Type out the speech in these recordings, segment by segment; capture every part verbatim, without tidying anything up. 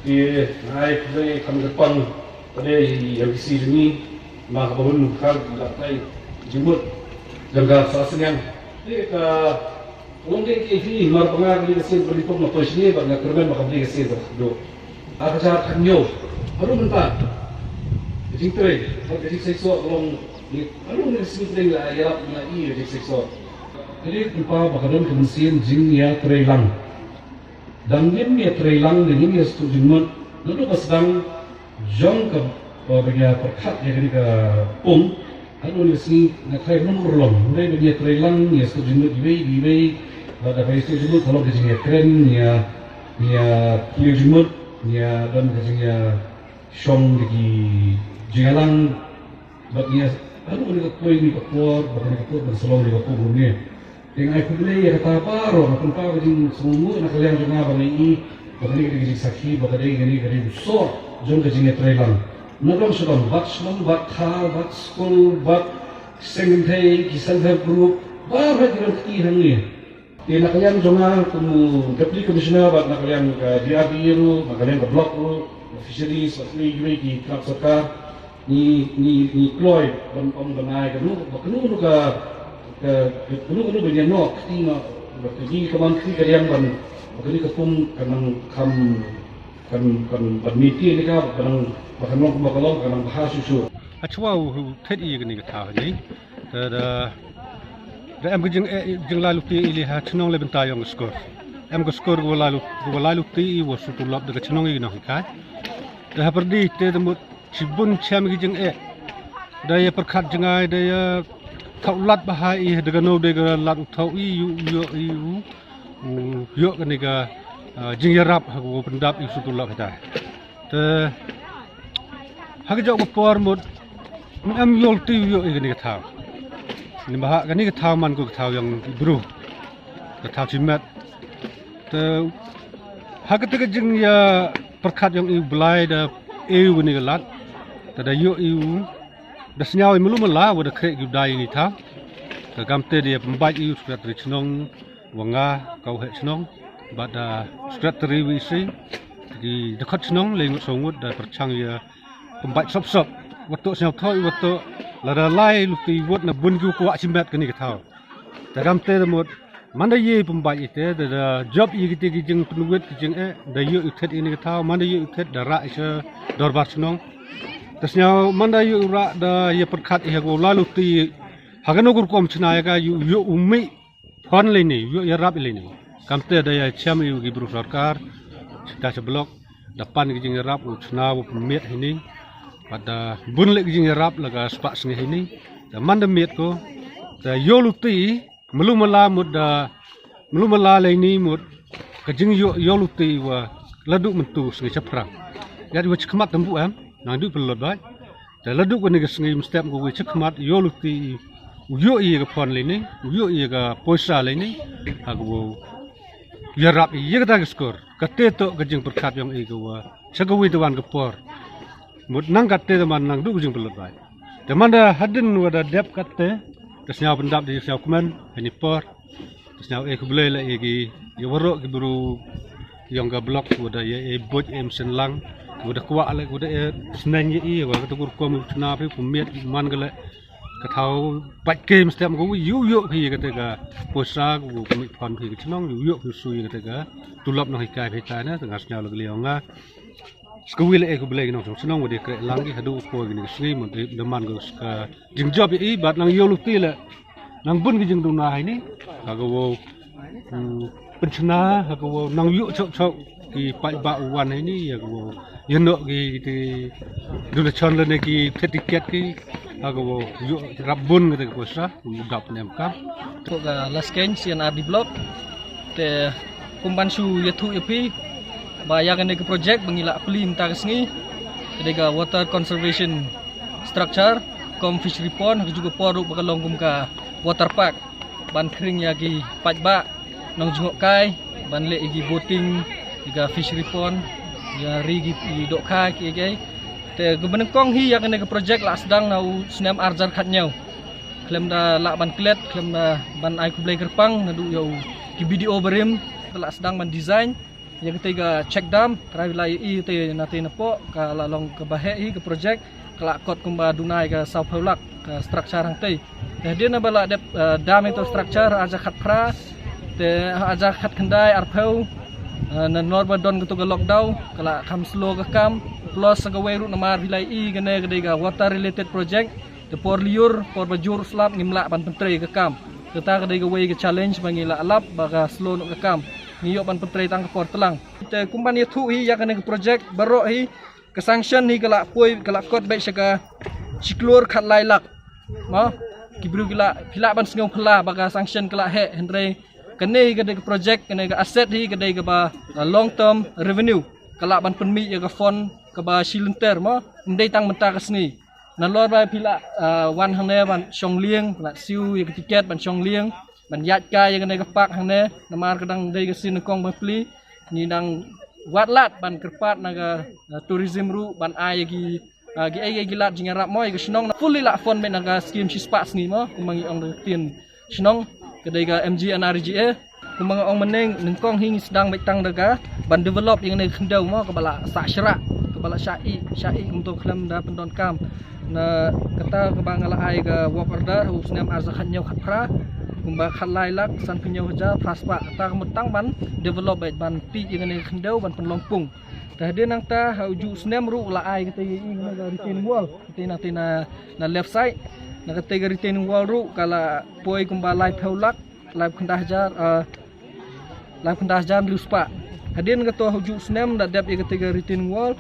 Ai, ai, kam ka pang, pada yang isi demi, maka bahun kar dapat jumut, jangka sasanyang. Jadi ka Long dei ki hi mar panga ka dei ka sien ka dei pok na poi shini bad nga kyrmen ba ka dei ka sien ka dei. Ar hajar khatnyo. Harum mynta. Ka jingtrei, ka jingseisoh ka long ni, harum ni ka sien trei la ïarap na i ka jingseisoh. Ka dei kumpa ba ka don ka mynsiem jingïatreilang. Dang ngim ïatreilang ne ngim ïastuh jingmut. Naduh ba sdang jong ka, ba, ba ngi ïa pyrkhat ïa kane ka pung. Haduh kane ka sngi nga tharai ka nongkyrshan. Hynrei ba ngi ïatreilang, ngi ïastuh jingmut iwei iwei. Bad da ka ïastuh jingmut ka long ka jingïakren, ngi ïa, ngi ïa plie jingmut, ngi ïa don ka jingïashong da ki jingïalang. Bad ngi ïa, haduh kane ka poi kane ka por, bad kane ka por ban sa long kane ka pung kumne. Te nga ai khublei ïa kata baroh, nga pynpaw ka jingsngewnguh na ka liang jong nga ba nga ïohi ba kane ka dei ka jingsakhi ba ka dei kane ka dei u soh jong ka jingïatreilang. Na dong sha dong, bad shnong, bad thaw, bad skul, bad seng kynthei, ki self help group, baroh ki long kti hangne. Te na ka liang jong nga kum u Deputy Commissioner bad na ka liang ka D R D A ruh, na ka liang ka block ruh, ka fisheries, bad kiwei kiwei ki khynnah sorkar. Ngi, ngi, ngi kloi ban ong ban ai kano, ba kano kano ka, ka, kano kano ban ïa noh kti noh, ba ka jingkmen kti ka liang ban, ba kane ka pung kan nang kham, kan, kan, ban mih ti ne ka, ba kan nang, ba kan long, ba kan long, kan nang bha shuh shuh. Hashwa u, u thied ïa kane ka thaw hangne. Te da, da em ka jing, eh, jinglaitluti ïa i ha chnong lei bynta ïong ka skur. Em ka skur ka ba laitlu, ka ba laitluti ïa i wa shu tulop da ka chnong ïa ki nonghikai. Te ha pyrdi te da mut shibun shem ki jingeh. Da ïa pyrkhat jngai, da ïa thaw lad bha ïa i, da kano da ka lad u thaw i, ïoh, ïoh, ïoh, ïoh kane ka, ah, jingïarap ha ka wa pyndap ïa u shu tulop hita. Te ha ka jong ka por mut em ïoh luti ïoh ïa kane ka thaw. Ni ba ha kane ka thaw man ko ka thaw ïong ki bru. Ka thaw shimet. Te ha kata ka jingïapyrkhat ïong i u Blai da e u kane ka lad. Te da ïoh i u da sñiaw i malu mala wa da khreh ki u dai ïa kane ka thaw. Te kamte da ïa pynbait i u Secretary chnong, wa nga ka u heh chnong, bad da Secretary wa i si, ki dkhot chnong lei ngut saw ngut da pyrchang ïa pynbait sop sop. Wa toh sñiaw thoh i wa toh lada lai luti wot na bun ki u kwah shimet kane ka thaw. Te kamte da mut man da ïa pynbait ite da, da jop ïa kite ki jingpynwit ki jingeh, da ïoh i thied ïa kane ka thaw, man da ïoh i thied da rah i sha dorbar chnong. Te sñiaw man da ïoh i rah da ïa pyrkhat ïa ka u lai luti ha kano ka rukom chna ïa ka ïoh, ïoh u mih phon lei ni, ïoh ïarap lei ni. Kamte da ïa chem ïa ki bru sorkar, chita cha block, da pan ki jingïarap u chna u pynmiet hini. Bad da bun leh ki jingïarap la ka spah sngi hini. Da man da miet ko, da ïoh luti, malu mala mut da, malu mala lei ni mut, ka jingïoh, ïoh luti wa la duh myntu sngi chaphrang. Ïa wa chkhmat tymbu em, nang duh pynlot bai. Te la duh kane ka sngi mynstep ka wi chakmat ïoh luti u ïoh ïa ka phon lei ni, u ïoh ïa ka poisa lei ni, ha ka wow ïarap ïa kata ka skur. Kate toh ka jingpyrkhat ïong i ka wa cha ka wi te wan ka por. Mut nang kate te man nang duh ka jingpynlut bai. Te man da hadien wa da dep kate, te sñiaw pyndap da sñiaw kmen ha ni por. Te sñiaw e khublei la e ki, ïa waroh ki bru ïong ka block, wa da ïa e buit e msien lang, wa da kwah la, wa da e sneng ïa i, wa kata kur kom chna phi pynmiet man ka le. Ka thaw pat ke mstem ko ïoh ïoh phi kata ka poisa, ko pynmiet phon phi ka chnong, ïoh ïoh phi sui kata ka tulop nonghikai phi ta na, te nga sñiaw la ka liang nga. Ska wi la e khublei ki nongshong shnong wa da kreh lang ki haduh u poi kini ki sngi, mut da man ko ska jingjop ïa i, bad nang ïoh luti la nang bun ki jingduna ha ini, ha ka wow, hmm, pynchna, ha ka wow nang ïoh chok chok ki paidbah u wan ha ini, ha ka wow ïa noh ki, ki donation lane ki tiket ki, ha ka wow ïoh rap bun kata ka poisa u dap ne em kam. To ka Laskeiñ C and R D block. Te kum ban shu ïathuh ïa phi ba ïa kane ka project ba ngi la plie mynta ka sngi, ka dei ka water conservation structure kum fishery pond, ha kajuh ka por ruh ba ka long kum ka water park ban khring ïa ki paidbah nongjngohkai ban leh ïa ki boating, ïa ka fishery pond, ïa ri ki, ïa dohkha ki, ki. Te kaba nyngkong hi ïa kane ka project la sdang na u snem ar hajar khatñiew. Khlem da lah ban klet, khlem da ban ai khublei kyrpang naduh ïa u ki B D O barim, te la sdang ban design. Ïa katei ka check dam, trai la ïohi te na te na pok, ka la long kaba heh hi ka project, ka la kot kumba duna ïa ka saw phew lak, ka structure hangtei. Te hadien ba la dep, eh, dam ïa to structure, ha ar hajar khatphra, te ha ar hajar khatkhyndai arphew, eh, na nor ba don kato ka lockdown, ka la kham slow ka kam, plus sa kawei ruh namar phi la ïohi kane ka dei ka water related project, te por lyiur, por ba jur slap ngim lah ban pyntrei ka kam. Kata ka dei kawei ka challenge ba ngi la lap ba ka slow noh ka kam. Ngi ïoh ban pyntrei tang ka por tlang. Te kumban ïathuh hi ïa kane ka project baroh hi ka sanction hi ka la poi ka la kot beit sha ka shi klur khatlai lak. Mo, ki briew ki la, phi lah ban sngew phylla ba ka sanction ka la heh, hynrei kane hi ka dei ka project, kane ka asset hi ka dei kaba, uh, long term revenue. Ka lah ban pynmih ïa ka fund kaba shi lynter mo, ym dei tang mynta ka sngi. Nalor ba phi lah, uh, wan hangne ban shong lieng, ban siew ïa ka tiket ban shong lieng, ban ïaid kai ïa kane ka park hangne, namar ka dang dei ka sien nyngkong ba plie. Ngi dang wad lad ban kyrpad na ka, uh, tourism ruh ban ai ïa ki, uh, ki ei ki lad jingïarap mo ïa ka shnong, na fully lah fund beit na ka skim shispah sngi mo, kumba ngi ong da ka ktien shnong, ka dei ka M G N R G A. Kumba nga ong mynne, nyngkong hi ngi sdang beit tang da ka ban develop ïa kane ka khyndew mo, kaba la sah shrah, kaba la shah ih, shah ih kumto khlem da pyndonkam. Na kata kaba nga la ai ka work order ha u snem ar hajar khathynñiew khatphra, kumba khatlai lak sanphew hynñiew hajar phra spah. Kata ka mut tang ban develop beit ban tih ïa kane ka khyndew ban pynlong pung. Te hadien nangta ha u juh snem ruh la ai katei ka, i, na ka retaining wall, katei nangtei na, na left side. Na katei ka retaining wall ruh ka la poi kumba laiphew lak, laiphew khyndai hajar, ah, laiphew khyndai hajar hynriew spah. Hadien kato ha u juh snem da dep ïa katei ka retaining wall.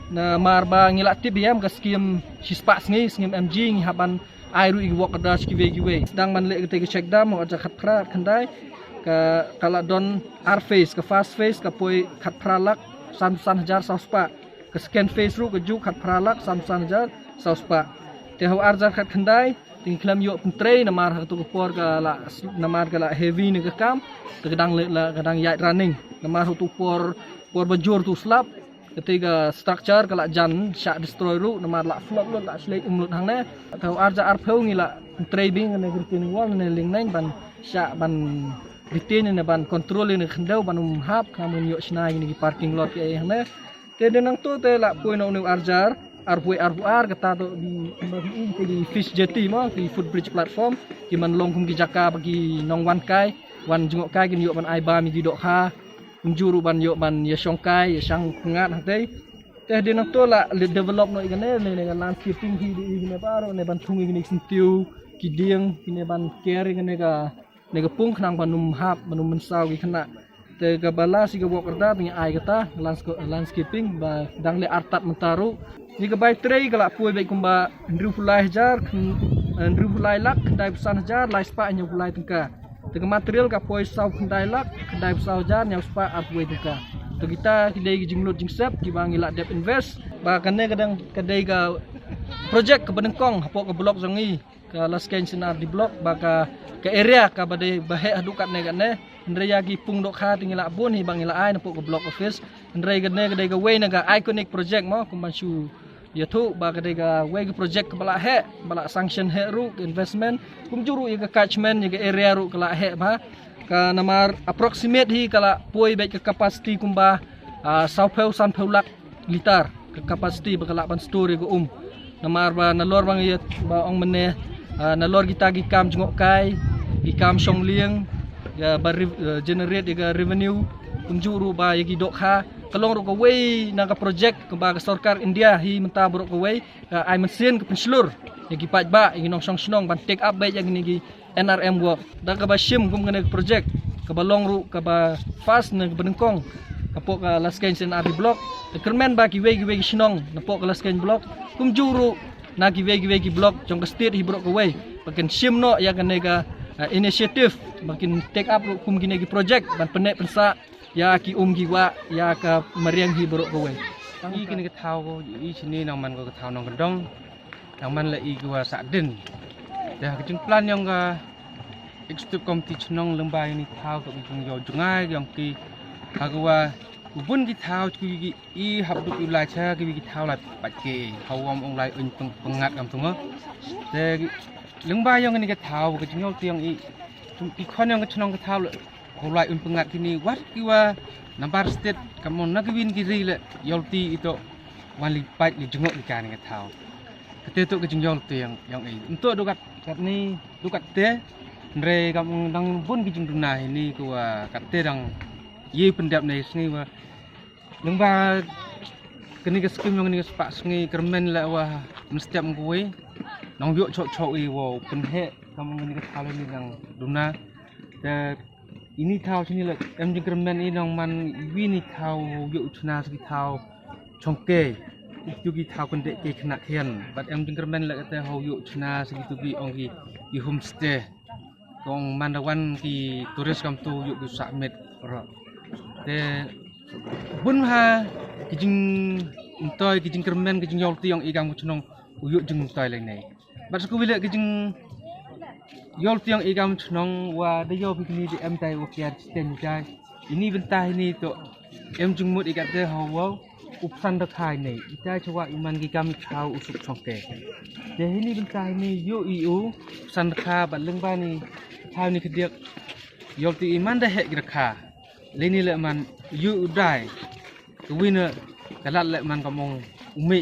Namar ba ngi la tip biang ka skim shispah sngi, skim M G, ngi hap ban ai ruh ïa ki work order sha kiwei kiwei. Sdang ban leh katei ka check dam ha u ar hajar khatphra khatkhyndai. Ka, ka la don ar phase, ka first phase ka poi khatphra lak sanphew san hajar saw spah. Ka second phase ruh ka juh khatphra lak sanphew san hajar saw spah. Te ha u ar hajar khatkhyndai te ngi khlem ïoh pyntrei namar ha kato ka por ka la, namar ka la heavy ne ka kam. Te ka dang leh la, ka dang ïaid running. Namar ha kato ka por, por ba jur tu slap, katei ka structure ka la jan shah destroy ruh namar la flop lut, la shlei um lut hangne. Te ha u ar hajar arphew ngi la pyntrei biang kane ka retaining wall ne lyngngaiñ ban shah ban retain ne ban control ne khyndew ban um hap, khnang ban ïoh shna ïa kine ki parking lot ki ei hangne. Te hadien nangto te la poi noh une u ar hajar arphew, arphew ar, kata to ki, ki, ki fish jetty mo, ki footbridge platform, ki man long kum ki jaka ba ki nongwan kai, wan jngoh kai kin ïoh ban ai bam ïa ki dohkha. Kumjuh ruh ban ïoh ban ïashong kai, ïashang pyngngad hangtei. Te hadien nangto la, la develop noh ïa kane, ne, ne ka landscaping hi, ïa kine baroh, ne ban thung ïa kine ki syntiew, ki dieng, kine ban ker ïa kane ka, ne ka pung khnang ban ym hap, ban ym mynsaw ki khynnah. Te kaba last ïa ka work order te ngi ai kata, lands-, landscaping ba dang leh artat mynta ruh. Ïa ka bai trei ka la poi beit kumba hynriewphew lai hajar, khyn-, hynriewphew lai lak, khyndaiphew san hajar, lai spah hynñiewphew lai tyngka. Te ka material ka poi sawphew khyndai lak, khyndaiphew saw hajar, hynñiew spah arphew wei tyngka. Te kita ki dei ki jinglut jingsep kiba ngi la dep invest. Ba kane ka dang ka dei ka project kaba nyngkong hapoh ka block jong ngi, ka Laskeiñ C and R D block, ba ka, ka area kaba dei ba heh haduh katne katne. Hynrei ïa ki pung dohkha te ngi la bun hi ba ngi la ai napoh ka block office. Hynrei kane ka dei kawei na ka iconic project mo, kumban shu ïathuh ba ka dei kawei ka project kaba la heh, ba la sanction heh ruh ka investment. Kumjuh ruh ïa ka catchment, ïa ka area ruh ka la heh bha. Ka namar approximate hi ka la poi beit ka capacity kumba, ah, sawphew sanphew lak litar ka capacity ba ka lah ban store ïa ka um. Namar ba nalor ba ngi ïa ba ong mynne, ah, nalor kita ki kam jngoh kai, ki kam shong lieng, ïa ba rev-, ah, generate ïa ka revenue, kumjuh ruh ba ïa ki dohkha. Ka long ruh kawei na ka project kaba ka sorkar India hi mynta baroh kawei ka ai mynsiem ka pynshlur ïa ki paidbah, ïa ki nongshong shnong ban take up beit ïa kine ki N R M work. Da kaba shim kum kane ka project kaba long ruh kaba first ne kaba nyngkong hapoh ka Laskeiñ C and R D block. Te kyrmen ba kiwei kiwei ki shnong napoh ka Laskeiñ block, kumjuh ruh na kiwei kiwei ki block jong ka state hi baroh kawei, ba kin shim noh ïa kane ka, ah, initiative, ba kin take up ruh kum kine ki project ban pynneh pynsah ïa ki um ki wah, ïa ka mariang hi baroh kawei. I kine ka thaw ko, i shini nang man ko ka thaw nongkyndong, nang man la i kiwa sah dien. Te ha ka jingplan yong ka executive committee chnong lyngba ini thaw ka jingïoh jngai yong ki, ha kawa u bun ki thaw ki, ki i hap duk u lai cha ki, ki thaw lai pat ki, ha wam ong lai un peng-, pengat kam tunga. Te lyngba yong ini ka thaw ka jingïoh tiang i, ki khon yong ka chnong ka thaw Hawlai un pyngat kini wat ki wa nambar stet kam ong na ki win ki ri le yolti ito wan li pait li jngo li kani ka thaw. Kate to ka jingyoh tu yang yang i. Nto do kat kat ni do kat te. Nre kam ong dang bun ki jingduna hini ko wa kat te dang ye pyndap nei sngi wa. Nang ba kani ka skim yang ni ka spak sngi kermen la wa mestiap ngui. Nang yok chok chok i wa pynhe kam ong kani ka thaw ni dang duna. Te ini thaw sini la em jingkermen i nang man wi ni thaw yok chna sigi thaw. Chongke itu ki thaw kende ke kena kian bat em jingkermen la kata hau yuk chna sigi tu ki ong ki ki homestay kong mandawan ki turis kam tu yuk ki sakmet ro. Te bun ha ki jing ntoi ki jingkermen ki jingyolti ong i kam chnong u yuk jingntoi lai nei. Bat sku wile ki jing yolti ong i kam chnong wa de yo bikini de em tai wa kiar chiten tai. Ini bynta ini to em jingmut i kat de hawa. Upsan da khai nei itai chawa iman ki kam i thaw u suk chongke. Te hini bynta hini yu i u upsan da kha ba lengba ni thaw ni kediak. Yolti iman da hek da kha. Leni le man yu u dai. Ka wina ka lat le man kam ong umi.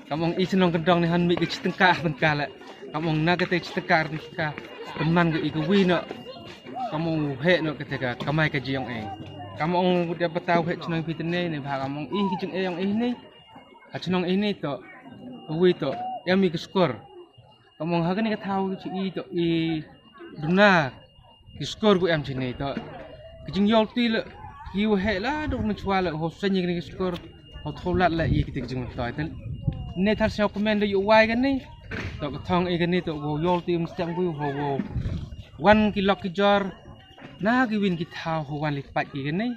Kam ong i chnong kendong ni han mi ka chitengka tengka le. Kam ong na kate chitengka tengka. Teman ka i ka wina. Kam ong u hek no kate ka kamai ka jiong e. Kam ong u dia bataw hek chnong pitene ni ba kam ong i ki jing e ong i ni. Ha chnong i ni to. Ka wi to em i ka skor. Kam ong ha kani ka thaw ki chi i to i duna ki skor ku em chini to. Ki jingyolti le ki u hek la duk na chwa le ho seni kani ki skor ho tholat le i kiti ki jingtoi ten. Ne thar seo komen de yu wai kani to ka thong i kani to go yolti um stem ku ho go. Wan ki lok ki jor na ki win ki thaw ho wan li pat ki kani.